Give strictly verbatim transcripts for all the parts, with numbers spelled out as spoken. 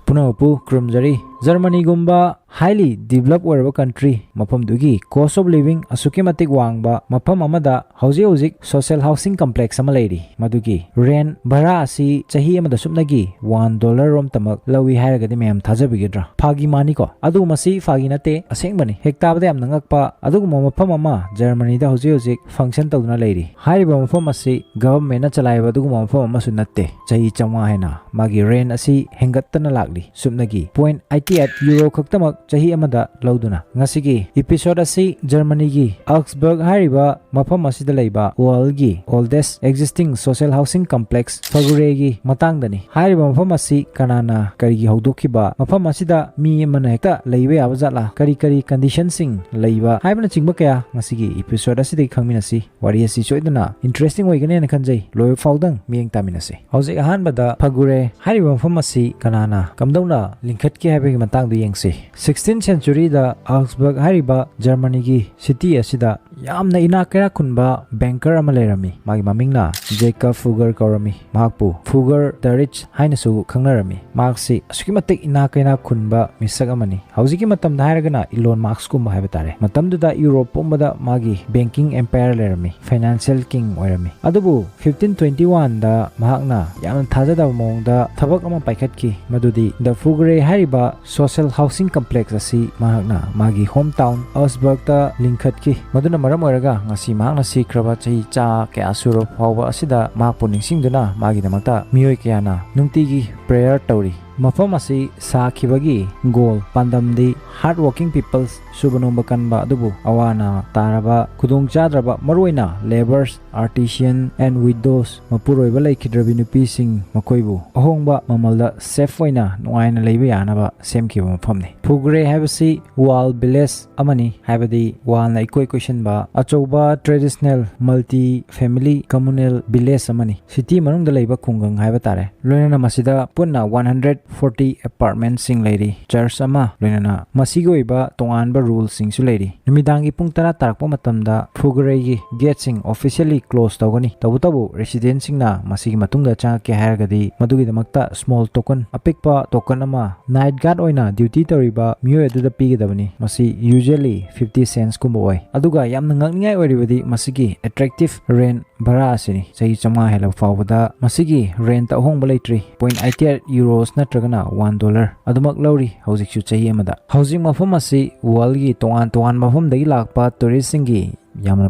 ꯄꯨꯝꯅꯃꯛꯄꯨ ꯈꯨꯔꯨꯝꯖꯔꯤ꯫ ꯖꯔꯃꯅꯤꯒꯨꯝꯕ highly develop ꯑꯣꯏꯔꯕ country, ꯃꯐꯝꯗꯨꯒꯤ cost of living ꯑꯁꯨꯛꯀꯤ ꯃꯇꯤꯛ ꯋꯥꯡꯕ ꯃꯐꯝ ꯑꯃꯗ ꯍꯧꯖꯤꯛ ꯍꯧꯖꯤꯛ social housing complex ꯑꯃ ꯂꯩꯔꯤ, ꯃꯗꯨꯒꯤ rent ꯚꯔꯥ ꯑꯁꯤ ꯆꯍꯤ ꯑꯃꯗ ꯁꯨꯞꯅꯒꯤ one dollar ꯔꯣꯝꯇꯃꯛ ꯂꯧꯏ ꯍꯥꯏꯔꯒꯗꯤ ꯃꯌꯥꯝ ꯊꯥꯖꯕꯤꯒꯗ꯭ꯔꯥ? ꯐꯥꯒꯤ ꯃꯥꯅꯤꯀꯣ, ꯑꯗꯨ ꯃꯁꯤ ꯐꯥꯒꯤ ꯅꯠꯇꯦ, ꯑꯁꯦꯡꯕꯅꯤ꯫ ꯍꯦꯛ ꯇꯥꯕꯗ ꯌꯥꯝꯅ ꯉꯛꯄ ꯑꯗꯨꯒꯨꯝꯕ ꯃꯐꯝ ꯑꯃ ꯖꯔꯃꯅꯤꯗ ꯍꯧꯖꯤꯛ ꯍꯧꯖꯤꯛ function ꯇꯧꯗꯨꯅ ꯂꯩꯔꯤ꯫ ꯍꯥꯏꯔꯤꯕ ꯃꯐꯝ ꯑꯁꯤ governmentꯅ ꯆꯂꯥꯏꯕ ꯑꯗꯨꯒꯨꯝꯕ ꯃꯐꯝ ꯑꯃꯁꯨ ꯅꯠꯇꯦ꯫ ꯆꯍꯤ ꯆꯥꯝꯃꯉꯥ ꯍꯦꯟꯅ ꯃꯥꯒꯤ rent ꯑꯁꯤ ꯍꯦꯟꯒꯠꯇꯅ ꯂꯥꯛꯂꯤ꯫ ꯁꯨꯞꯅꯒꯤ point eighty eight euro ꯈꯛꯇꯃꯛ ꯆꯍꯤ ꯑꯃꯗ ꯂꯧꯗꯨꯅ꯫ ꯉꯁꯤꯒꯤ episode ꯑꯁꯤ ꯖꯔꯃꯅꯤꯒꯤ Augsburg ꯍꯥꯏꯔꯤꯕ ꯃꯐꯝ ꯑꯁꯤꯗ ꯂꯩꯕ worldꯒꯤ oldest existing social housing complex Faguré ꯒꯤ ꯃꯇꯥꯡꯗꯅꯤ꯫ ꯍꯥꯏꯔꯤꯕ ꯃꯐꯝ ꯑꯁꯤ ꯀꯅꯥꯅ ꯀꯔꯤꯒꯤ ꯍꯧꯗꯣꯛꯈꯤꯕ, ꯃꯐꯝ ꯑꯁꯤꯗ ꯃꯤ ꯑꯃꯅ ꯍꯦꯛꯇ ꯂꯩꯕ ꯌꯥꯕ ꯖꯥꯠꯂꯥ, ꯀꯔꯤ ꯀꯔꯤ condition ꯁꯤꯡ ꯂꯩꯕ ꯍꯥꯏꯕꯅꯆꯤꯡꯕ ꯀꯌꯥ ꯉꯁꯤꯒꯤ episode ꯑꯁꯤꯗꯒꯤ ꯈꯪꯃꯤꯟꯅꯁꯤ꯫ ꯋꯥꯔꯤ ꯑꯁꯤ ꯁꯣꯏꯗꯅ interesting ꯑꯣꯏꯒꯅꯤ ꯍꯥꯏꯅ ꯈꯟꯖꯩ꯫ ꯂꯣꯏꯕ ꯐꯥꯎꯗꯪ ꯃꯤꯠꯌꯦꯡ ꯇꯥꯃꯤꯟꯅꯁꯤ꯫ ꯍꯧꯖꯤꯛ ꯑꯍꯥꯟꯕꯗ Faguré ꯍꯥꯏꯔꯤꯕ ꯃꯐꯝ ꯑꯁꯤ ꯀꯅꯥꯅ ꯀꯝꯗꯧꯅ ꯂꯤꯡꯈꯠꯈꯤ ꯍꯥꯏꯕꯒꯤ ꯃꯇꯥꯡꯗ ꯌꯦꯡꯁꯤ꯫ Sixteenth century ꯗ Augsburg ꯍꯥꯏꯔꯤꯕ ꯖꯔꯃꯅꯤꯒꯤ city ꯑꯁꯤꯗ ꯌꯥꯝꯅ ꯏꯅꯥꯛ ꯀꯩꯔꯥꯛ ꯈꯨꯟꯕ banker ꯑꯃ ꯂꯩꯔꯝꯃꯤ꯫ ꯃꯥꯒꯤ ꯃꯃꯤꯡꯅ Jacob Fugger ꯀꯧꯔꯝꯃꯤ꯫ ꯃꯍꯥꯛꯄꯨ Fugger the Rich ꯍꯥꯏꯅꯁꯨ ꯈꯪꯅꯔꯝꯃꯤ꯫ ꯃꯍꯥꯛꯁꯤ ꯑꯁꯨꯛꯀꯤ ꯃꯇꯤꯛ ꯏꯅꯥꯛ ꯀꯩꯔꯥꯛ ꯈꯨꯟꯕ ꯃꯤꯁꯛ ꯑꯃꯅꯤ꯫ ꯍꯧꯖꯤꯛꯀꯤ ꯃꯇꯝꯗ ꯍꯥꯏꯔꯒꯅ Elon Musk ꯀꯨꯝꯕ ꯍꯥꯏꯕ ꯇꯥꯔꯦ꯫ ꯃꯇꯝꯗꯨꯗ ꯌꯨꯔꯣꯞ ꯄꯨꯝꯕꯗ ꯃꯥꯒꯤ banking empire ꯂꯩꯔꯝꯃꯤ, financial king ꯑꯣꯏꯔꯝꯃꯤ꯫ ꯑꯗꯨꯕꯨ fifteen twenty one ꯗ ꯃꯍꯥꯛꯅ ꯌꯥꯝꯅ ꯊꯥꯖꯗꯕ ꯃꯑꯣꯡꯗ ꯊꯕꯛ ꯑꯃ ꯄꯥꯏꯈꯠꯈꯤ, ꯃꯗꯨꯗꯤ The Fuggeré ꯍꯥꯏꯔꯤꯕ social housing complex ꯑꯁꯤ ꯃꯍꯥꯛꯅ ꯃꯥꯒꯤ home town Augsburg ꯇ ꯂꯤꯡꯈꯠꯈꯤ꯫ ꯃꯗꯨꯅ ꯃꯔꯝ ꯑꯣꯏꯔꯒ ꯉꯁꯤ ꯃꯍꯥꯛꯅ ꯁꯤꯈ꯭ꯔꯕ ꯆꯍꯤ ꯆꯥ ꯀꯌꯥ ꯁꯨꯔꯕ ꯐꯥꯎꯕ ꯑꯁꯤꯗ ꯃꯍꯥꯛꯄꯨ ꯅꯤꯡꯁꯤꯡꯗꯨꯅ ꯃꯥꯒꯤꯗꯃꯛꯇ ꯃꯤꯑꯣꯏ ꯀꯌꯥꯅ ꯅꯨꯡꯇꯤꯒꯤ prayer ꯇꯧꯔꯤ꯫ ꯃꯐꯝ ꯑꯁꯤ ꯁꯥꯈꯤꯕꯒꯤ goal, ꯄꯥꯟꯗꯝꯗꯤ hard working peoples, ꯁꯨꯕ ꯅꯣꯝꯕ ꯀꯟꯕ ꯑꯗꯨꯕꯨ ꯑꯋꯥ ꯑꯅꯥ ꯇꯥꯔꯕ, ꯈꯨꯗꯣꯡ ꯆꯥꯗ꯭ꯔꯕ, ꯃꯔꯨꯑꯣꯏꯅ labourers, artisan and widows, ꯃꯄꯨꯔꯣꯏꯕ ꯂꯩꯈꯤꯗ꯭ꯔꯕꯤ ꯅꯨꯄꯤꯁꯤꯡ, ꯃꯈꯣꯏꯕꯨ ꯑꯍꯣꯡꯕ ꯃꯃꯜꯗ safe ꯑꯣꯏꯅ ꯅꯨꯡꯉꯥꯏꯅ ꯂꯩꯕ ꯌꯥꯅꯕ ꯁꯦꯝꯈꯤꯕ ꯃꯐꯝꯅꯤ꯫ ꯐꯨꯒ꯭ꯔꯦ ꯍꯥꯏꯕꯁꯤ ꯋꯥꯜ ꯚꯤꯂꯦꯖ ꯑꯃꯅꯤ, ꯍꯥꯏꯕꯗꯤ ꯋꯥꯜꯅ ꯏꯀꯣꯏ ꯀꯣꯏꯁꯤꯟꯕ ꯑꯆꯧꯕ traditional multi family communal village ꯑꯃꯅꯤ꯫ ꯁꯤꯇꯤ ꯃꯅꯨꯡꯗ ꯂꯩꯕ ꯈꯨꯡꯒꯪ ꯍꯥꯏꯕ ꯇꯥꯔꯦ꯫ ꯂꯣꯏꯅꯅ ꯃꯁꯤꯗ ꯄꯨꯟꯅ ꯋꯥꯟ ꯍꯟꯗ꯭ꯔꯦꯠ ꯐꯣꯔꯇꯤ ꯑꯦꯄꯥꯔꯠꯃꯦꯟꯁꯤꯡ ꯂꯩꯔꯤ, ꯆꯔꯆ ꯑꯃ, ꯂꯣꯏꯅꯅ ꯃꯁꯤꯒꯤ ꯑꯣꯏꯕ ꯇꯣꯉꯥꯟꯕ ꯔꯨꯜꯁꯤꯡꯁꯨ ꯂꯩꯔꯤ꯫ ꯅꯨꯃꯤꯗꯥꯡꯒꯤ ꯄꯨꯡ ꯇꯔꯥ ꯇꯥꯔꯛꯄ ꯃꯇꯝꯗ ꯐꯨꯒ꯭ꯔꯦꯒꯤ ꯒꯦꯠꯁꯤꯡ officially close ꯇꯧꯒꯅꯤ꯫ ꯇꯧꯕꯇꯕꯨ residentꯁꯤꯡꯅ ꯃꯁꯤꯒꯤ ꯃꯇꯨꯡꯗ ꯆꯪꯉꯛꯀꯦ ꯍꯥꯏꯔꯒꯗꯤ ꯃꯗꯨꯒꯤꯗꯃꯛꯇ small token, ꯑꯄꯤꯛꯄ token ꯑꯃ night guard ꯑꯣꯏꯅ duty ꯇꯧꯔꯤꯕ ꯃꯤꯑꯣꯏ ꯑꯗꯨꯗ ꯄꯤꯒꯗꯕꯅꯤ꯫ ꯃꯁꯤ usually fifty centsꯀꯨꯝꯕ ꯑꯣꯏ꯫ ꯑꯗꯨꯒ ꯌꯥꯝꯅ ꯉꯛꯅꯤꯡꯉꯥꯏ ꯑꯣꯏꯔꯤꯕꯗꯤ ꯃꯁꯤꯒꯤ attractive rent ꯚꯔꯥ ꯑꯁꯤꯅꯤ꯫ ꯆꯍꯤ ꯆꯥꯝꯃꯉꯥ ꯍꯦꯜꯂꯕ ꯐꯥꯎꯕꯗ ꯃꯁꯤꯒꯤ rent ꯑꯍꯣꯡꯕ ꯂꯩꯇ꯭ꯔꯤ꯫ Point eighty eight euros ꯅꯠꯇ꯭ꯔꯒꯅ one dollar ꯑꯗꯨꯃꯛ ꯂꯧꯔꯤ ꯍꯧꯖꯤꯛꯁꯨ ꯆꯍꯤ ꯑꯃꯗ꯫ ꯍꯧꯖꯤꯛ ꯃꯐꯝ ꯑꯁꯤ worldꯒꯤ ꯇꯣꯉꯥꯟ ꯇꯣꯉꯥꯟꯕ ꯃꯐꯝꯗꯒꯤ ꯂꯥꯛꯄ touristꯁꯤꯡꯒꯤ ꯌꯥꯝꯅ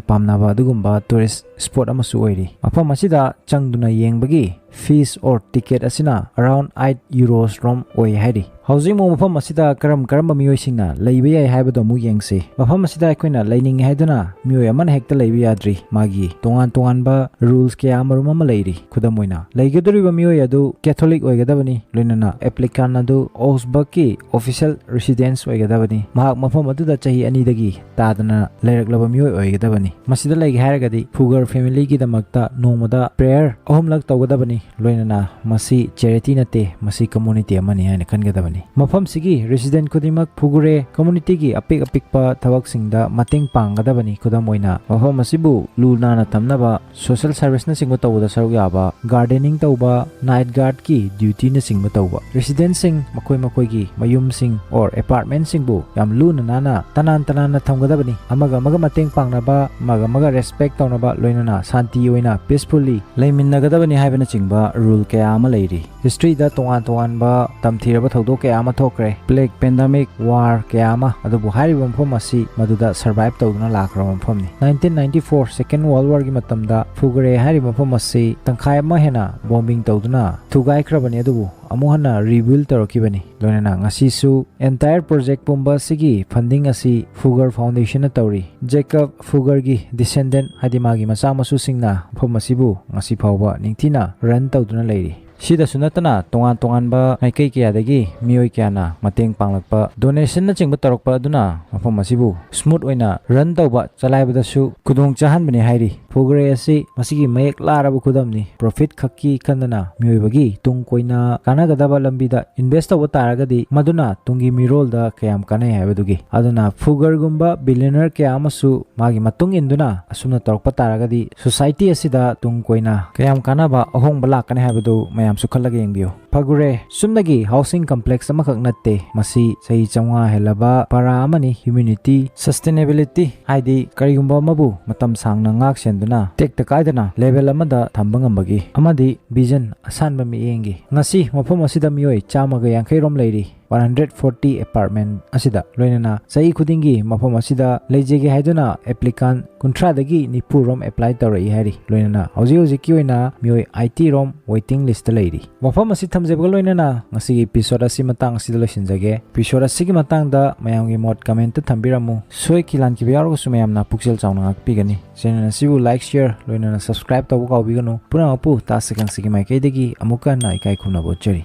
ꯄꯥꯝꯅꯕ ꯑꯗꯨꯒꯨꯝꯕ tourist spot ꯑꯃꯁꯨ ꯑꯣꯏꯔꯤ꯫ ꯃꯐꯝ ꯑꯁꯤꯗ ꯆꯪꯗꯨꯅ ꯌꯦꯡꯕꯒꯤ fees or ticket ꯑꯁꯤꯅ around eight euros ꯔꯣꯝ ꯑꯣꯏ ꯍꯥꯏꯔꯤ꯫ ꯍꯧꯖꯤꯛ ꯑꯃꯨꯛ ꯃꯐꯝ ꯑꯁꯤꯗ ꯀꯔꯝ ꯀꯔꯝꯕ ꯃꯤꯑꯣꯏꯁꯤꯡꯅ ꯂꯩꯕ ꯌꯥꯏ ꯍꯥꯏꯕꯗꯣ ꯑꯃꯨꯛ ꯌꯦꯡꯁꯤ꯫ ꯃꯐꯝ ꯑꯁꯤꯗ ꯑꯩꯈꯣꯏꯅ ꯂꯩꯅꯤꯡꯉꯦ ꯍꯥꯏꯗꯨꯅ ꯃꯤꯑꯣꯏ ꯑꯃꯅ ꯍꯦꯛꯇ ꯂꯩꯕ ꯌꯥꯗ꯭ꯔꯤ꯫ ꯃꯥꯒꯤ ꯇꯣꯉꯥꯟ ꯇꯣꯉꯥꯟꯕ rules ꯀꯌꯥ ꯑꯃꯔꯣꯝ ꯑꯃ ꯂꯩꯔꯤ꯫ ꯈꯨꯗꯝ ꯑꯣꯏꯅ, ꯂꯩꯒꯗꯧꯔꯤꯕ ꯃꯤꯑꯣꯏ ꯑꯗꯨ Catholic ꯑꯣꯏꯒꯗꯕꯅꯤ, ꯂꯣꯏꯅꯅ applicant ꯑꯗꯨ Augsburgꯀꯤ official residence ꯑꯣꯏꯒꯗꯕꯅꯤ꯫ ꯃꯍꯥꯛ ꯃꯐꯝ ꯑꯗꯨꯗ ꯆꯍꯤ ꯑꯅꯤꯗꯒꯤ ꯇꯥꯗꯅ ꯂꯩꯔꯛꯂꯕ ꯃꯤꯑꯣꯏ ꯑꯣꯏꯒꯗꯕꯅꯤ꯫ ꯃꯁꯤꯗ ꯂꯩꯒꯦ ꯍꯥꯏꯔꯒꯗꯤ Fugger familyꯒꯤꯗꯃꯛꯇ ꯅꯣꯡꯃꯗ prayer ꯑꯍꯨꯝꯂꯛ ꯇꯧꯒꯗꯕꯅꯤ꯫ ꯂꯣꯏꯅꯅ ꯃꯁꯤ charity ꯅꯠꯇꯦ, ꯃꯁꯤ community ꯑꯃꯅꯤ ꯍꯥꯏꯅ ꯈꯟꯒꯗꯕꯅꯤ꯫ ꯃꯐꯝꯁꯤꯒꯤ resident ꯈꯨꯗꯤꯡꯃꯛ Fugger communityꯒꯤ ꯑꯄꯤꯛ ꯑꯄꯤꯛꯄ ꯊꯕꯛꯁꯤꯡꯗ ꯃꯇꯦꯡ ꯄꯥꯡꯒꯗꯕꯅꯤ꯫ ꯈꯨꯗꯝ ꯑꯣꯏꯅ, ꯃꯐꯝ ꯑꯁꯤꯕꯨ ꯂꯨ ꯅꯥꯟꯅ ꯊꯝꯅꯕ social serviceꯅꯆꯤꯡꯕ ꯇꯧꯕꯗ ꯁꯔꯨꯛ ꯌꯥꯕ, gardening ꯇꯧꯕ, night guardꯀꯤ dutyꯅꯆꯤꯡꯕ ꯇꯧꯕ꯫ Residentꯁꯤꯡ ꯃꯈꯣꯏ ꯃꯈꯣꯏꯒꯤ ꯃꯌꯨꯝꯁꯤꯡ or apartmentꯁꯤꯡꯕꯨ ꯌꯥꯝ ꯂꯨꯅ ꯅꯥꯟꯅ, ꯇꯅꯥꯟ ꯇꯅꯥꯟꯅ ꯊꯝꯒꯗꯕꯅꯤ꯫ ꯑꯃꯒ ꯑꯃꯒ ꯃꯇꯦꯡ ꯄꯥꯡꯅꯕ, ꯑꯃꯒ ꯑꯃꯒ respect ꯇꯧꯅꯕ, ꯂꯣꯏꯅꯅ ꯁꯥꯟꯇꯤ ꯑꯣꯏꯅ peacefully ꯂꯩꯃꯤꯟꯅꯒꯗꯕꯅꯤ ꯍꯥꯏꯕꯅꯆꯤꯡꯕ rule ꯀꯌꯥ ꯑꯃ ꯂꯩꯔꯤ꯫ Historyꯗ ꯇꯣꯉꯥꯟ ꯇꯣꯉꯥꯟꯕ ꯇꯝꯊꯤꯔꯕ ꯊꯧꯗꯣꯛ ꯀꯌꯥ ꯑꯃ ꯊꯣꯛꯈ꯭ꯔꯦ꯫ Plague pandemic, war ꯀꯌꯥ ꯑꯃ, ꯑꯗꯨꯕꯨ ꯍꯥꯏꯔꯤꯕ ꯃꯐꯝ ꯑꯁꯤ ꯃꯗꯨꯗ survive ꯇꯧꯗꯨꯅ ꯂꯥꯛꯈ꯭ꯔꯕ ꯃꯐꯝꯅꯤ꯫ Nineteen ninety four Second World Warꯒꯤ ꯃꯇꯝꯗ Fugger ꯍꯥꯏꯔꯤꯕ ꯃꯐꯝ ꯑꯁꯤ ꯇꯪꯈꯥꯏ ꯑꯃ ꯍꯦꯟꯅ bombing ꯇꯧꯗꯨꯅ ꯊꯨꯒꯥꯏꯈ꯭ꯔꯕꯅꯤ, ꯑꯗꯨꯕꯨ ꯑꯃꯨꯛ ꯍꯟꯅ rebuild ꯇꯧꯔꯛꯈꯤꯕꯅꯤ꯫ ꯂꯣꯏꯅꯅ ꯉꯁꯤꯁꯨ entire project ꯄꯨꯝꯕ ꯑꯁꯤꯒꯤ funding ꯑꯁꯤ Fugger Foundationꯅ ꯇꯧꯔꯤ꯫ Jacob Fuggerꯒꯤ descendant, ꯍꯥꯏꯗꯤ ꯃꯥꯒꯤ ꯃꯆꯥ ꯃꯁꯨꯁꯤꯡꯅ ꯃꯐꯝ ꯑꯁꯤꯕꯨ ꯉꯁꯤ ꯐꯥꯎꯕ ꯅꯤꯡꯊꯤꯅ run ꯇꯧꯗꯨꯅ ꯂꯩꯔꯤ꯫ ꯁꯤꯗꯁꯨ ꯅꯠꯇꯅ ꯇꯣꯉꯥꯟ ꯇꯣꯉꯥꯟꯕ ꯃꯥꯏꯀꯩ ꯀꯌꯥꯗꯒꯤ ꯃꯤꯑꯣꯏ ꯀꯌꯥꯅ ꯃꯇꯦꯡ ꯄꯥꯡꯂꯛꯄ, ꯗꯣꯅꯦꯁꯟꯅꯆꯤꯡꯕ ꯇꯧꯔꯛꯄ ꯑꯗꯨꯅ ꯃꯐꯝ ꯑꯁꯤꯕꯨ ꯁ꯭ꯃꯨꯠ ꯑꯣꯏꯅ ꯔꯟ ꯇꯧꯕ, ꯆꯂꯥꯏꯕꯗꯁꯨ ꯈꯨꯗꯣꯡ ꯆꯥꯍꯟꯕꯅꯤ ꯍꯥꯏꯔꯤ꯫ ꯐꯨꯒ꯭ꯔꯦ ꯑꯁꯤ ꯃꯁꯤꯒꯤ ꯃꯌꯦꯛ ꯂꯥꯔꯕ ꯈꯨꯗꯝꯅꯤ꯫ ꯄ꯭ꯔꯣꯐꯤꯠ ꯈꯛꯀꯤ ꯈꯟꯗꯅ ꯃꯤꯑꯣꯏꯕꯒꯤ ꯇꯨꯡ ꯀꯣꯏꯅ ꯀꯥꯟꯅꯒꯗꯕ ꯂꯝꯕꯤꯗ ꯏꯟꯚꯦꯁ ꯇꯧꯕ ꯇꯥꯔꯒꯗꯤ ꯃꯗꯨꯅ ꯇꯨꯡꯒꯤ ꯃꯤꯔꯣꯜꯗ ꯀꯌꯥꯝ ꯀꯥꯟꯅꯩ ꯍꯥꯏꯕꯗꯨꯒꯤ꯫ ꯑꯗꯨꯅ ꯐꯨꯒꯔꯒꯨꯝꯕ ꯕꯤꯂꯤꯌꯅꯔ ꯀꯌꯥ ꯑꯃꯁꯨ ꯃꯥꯒꯤ ꯃꯇꯨꯡ ꯏꯟꯗꯨꯅ ꯑꯁꯨꯝꯅ ꯇꯧꯔꯛꯄ ꯇꯥꯔꯒꯗꯤ ꯁꯣꯁꯥꯏꯇꯤ ꯑꯁꯤꯗ ꯇꯨꯡ ꯀꯣꯏꯅ ꯀꯌꯥꯝ ꯀꯥꯟꯅꯕ ꯑꯍꯣꯡꯕ ꯂꯥꯛꯀꯅꯤ ꯍꯥꯏꯕꯗꯨ ꯃꯌꯥꯝꯁꯨ ꯈꯜꯂꯒ ꯌꯦꯡꯕꯤꯌꯨ꯫ ꯐꯒꯨꯔꯦ ꯆꯨꯝꯅꯒꯤ ꯍꯥꯎꯁꯤꯡ ꯀꯝꯄ꯭ꯂꯦꯛꯁ ꯑꯃꯈꯛ ꯅꯠꯇꯦ, ꯃꯁꯤ ꯆꯍꯤ ꯆꯥꯝꯃꯉꯥ ꯍꯦꯜꯂꯕ ꯄꯔꯥ ꯑꯃꯅꯤ꯫ ꯍ꯭ꯌꯨꯃꯤꯅꯤꯇꯤ, ꯁꯁꯇꯦꯅꯦꯕꯤꯂꯤꯇꯤ, ꯍꯥꯏꯗꯤ ꯀꯔꯤꯒꯨꯝꯕ ꯑꯃꯕꯨ ꯃꯇꯝ ꯁꯥꯡꯅ ꯉꯥꯛ ꯁꯦꯟꯗꯨꯅ ꯇꯦꯛꯇ ꯀꯥꯏꯗꯅ ꯂꯦꯚꯦꯜ ꯑꯃꯗ ꯊꯝꯕ ꯉꯝꯕꯒꯤ ꯑꯃꯗꯤ ꯚꯤꯖꯟ ꯑꯁꯥꯟꯕ ꯃꯤꯠꯌꯦꯡꯒꯤ꯫ ꯉꯁꯤ ꯃꯐꯝ ꯑꯁꯤꯗ ꯃꯤꯑꯣꯏ ꯆꯥꯝꯃꯒ ꯌꯥꯡꯈꯩ ꯔꯣꯝ ꯂꯩꯔꯤ꯫ ꯋꯥꯟ ꯍꯟꯗ꯭ꯔꯦꯠ ꯐꯣꯔꯇꯤ ꯑꯦꯄꯥꯔꯠꯃꯦꯟ ꯑꯁꯤꯗ, ꯂꯣꯏꯅꯅ ꯆꯍꯤ ꯈꯨꯗꯤꯡꯒꯤ ꯃꯐꯝ ꯑꯁꯤꯗ ꯂꯩꯖꯒꯦ ꯍꯥꯏꯗꯨꯅ ꯑꯦꯄ꯭ꯂꯤꯀꯥꯟ ꯀꯨꯟꯊ꯭ꯔꯥꯗꯒꯤ ꯅꯤꯐꯨ ꯔꯣꯝ ꯑꯦꯄ꯭ꯂꯥꯏ ꯇꯧꯔꯛꯏ ꯍꯥꯏꯔꯤ꯫ ꯂꯣꯏꯅꯅ ꯍꯧꯖꯤꯛ ꯍꯧꯖꯤꯛꯀꯤ ꯑꯣꯏꯅ ꯃꯤꯑꯣꯏ ꯑꯥꯏꯇꯤ ꯔꯣꯝ ꯋꯦꯇꯤꯡ ꯂꯤꯁꯇ ꯂꯩꯔꯤ꯫ ꯋꯥꯐꯝ ꯑꯁꯤ ꯊꯝꯖꯕꯒ ꯂꯣꯏꯅꯅ ꯉꯁꯤꯒꯤ ꯏꯄꯤꯁꯣꯗ ꯑꯁꯤ ꯃꯇꯥꯡ ꯑꯁꯤꯗ ꯂꯣꯏꯁꯤꯟꯖꯒꯦ꯫ ꯏꯄꯤꯁꯣꯗ ꯑꯁꯤꯒꯤ ꯃꯇꯥꯡꯗ ꯃꯌꯥꯝꯒꯤ ꯃꯣꯠ ꯀꯃꯦꯟꯇ ꯊꯝꯕꯤꯔꯝꯃꯨ꯫ ꯁꯣꯏꯈꯤ ꯂꯥꯟꯈꯤꯕ ꯌꯥꯎꯔꯒꯁꯨ ꯃꯌꯥꯝꯅ ꯄꯨꯛꯆꯦꯜ ꯆꯥꯎꯅ ꯉꯥꯛꯄꯤꯒꯅꯤ꯫ ꯆꯦꯅꯦꯜ ꯑꯁꯤꯕꯨ ꯂꯥꯏꯛ, ꯁꯤꯌꯔ, ꯂꯣꯏꯅꯅ ꯁꯕꯁꯀ꯭ꯔꯥꯏꯕ ꯇꯧꯕ ꯀꯥꯎꯕꯤꯒꯅꯨ꯫ ꯄꯨꯝꯅꯃꯛꯄꯨ ꯇꯥꯁ ꯀꯥꯡꯁꯤꯒꯤ ꯃꯥꯏꯀꯩꯗꯒꯤ ꯑꯃꯨꯛꯀ ꯍꯟꯅ ꯏꯀꯥꯏ ꯈꯨꯝꯅꯕ ꯎꯠꯆꯔꯤ꯫